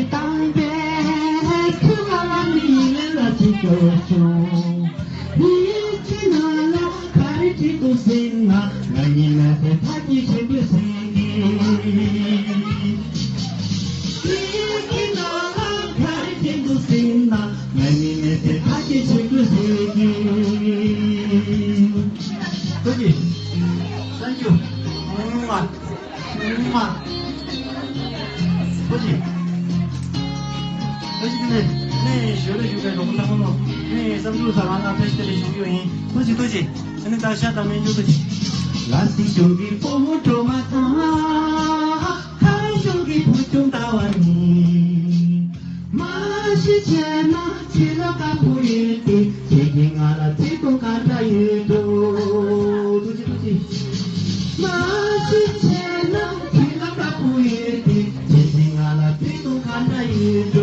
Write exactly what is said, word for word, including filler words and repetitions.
ཞིག་བཏང་པས་ཐུགས་ལ་ལ་མི་ལ་ལ་ཅིག་སྐྱོ་བྱུང་། ཡིད་ཀྱི་ནང་ལ་ག་རེ་བྲིས་འདུག་ཟེར་ན། ང་གཉིས་མེད་ཚེ་ཐབས་ཀྱིས་བྱེད་དགོས་ཟེར་གི། ཡིད་ཀྱི་ནང་ལ་ག་རེ་བྲིས་འདུག་ཟེར་ན། ང་གཉིས་མེད་ཚེ་ཐབས་ཀྱིས་བྱེད་དགོས་ཟེར་གི། ཐུགས་རྗེ་ཆེ། Thank you. ཨུམ་མ། ཨུམ་མ། ཐུགས་རྗེ་ཆེ། ཐུགས་རྗེ་ཆེ། ནས་ནས་ཞོལ་ལ་བཞུགས་པའི་གྲོགས་པོ་ཚང་མ་ལོ། ནས་བསམ་ཚུལ་ཟ་ཁང་ལ་ཐུགས་རྗེ་ཆེ་ཞུ་རྒྱུ་ཡིན། ཐུགས་རྗེ་ཆེ། ཐུགས་རྗེ་ཆེ། ཨ་ནི་ད་ཤ་དང་སྨན་ཆུ་ཐུགས་རྗེ་ཆེ། ལ་སྲིད་གཞུང་གི་ཕོ་མོ་གྲོགས་མ་དང་། ཁ་གཞུང་གི་བུ་ཆུང་ལྟ་བ་ནི། མ་གཞི་བྱས་ན་ཕྱི་ལོགས་དཀར་པོ་ཡོད་དེ། ཁྱེད་ཀྱིས་ང་ལ་བརྩེ་དུང་ག་འདྲ་ཡོད་འགྲོ། ཐུགས་རྗེ་ཆེ། ཐུགས་རྗེ་ཆེ། མ་གཞི་བྱས་ན་ཕྱི་ལོགས་དཀར་པོ་ཡོད་དེ། ཁྱེད་ཀྱིས་ང་ལ་བརྩེ་དུང་ག་འདྲ་ཡོད་འགྲོ།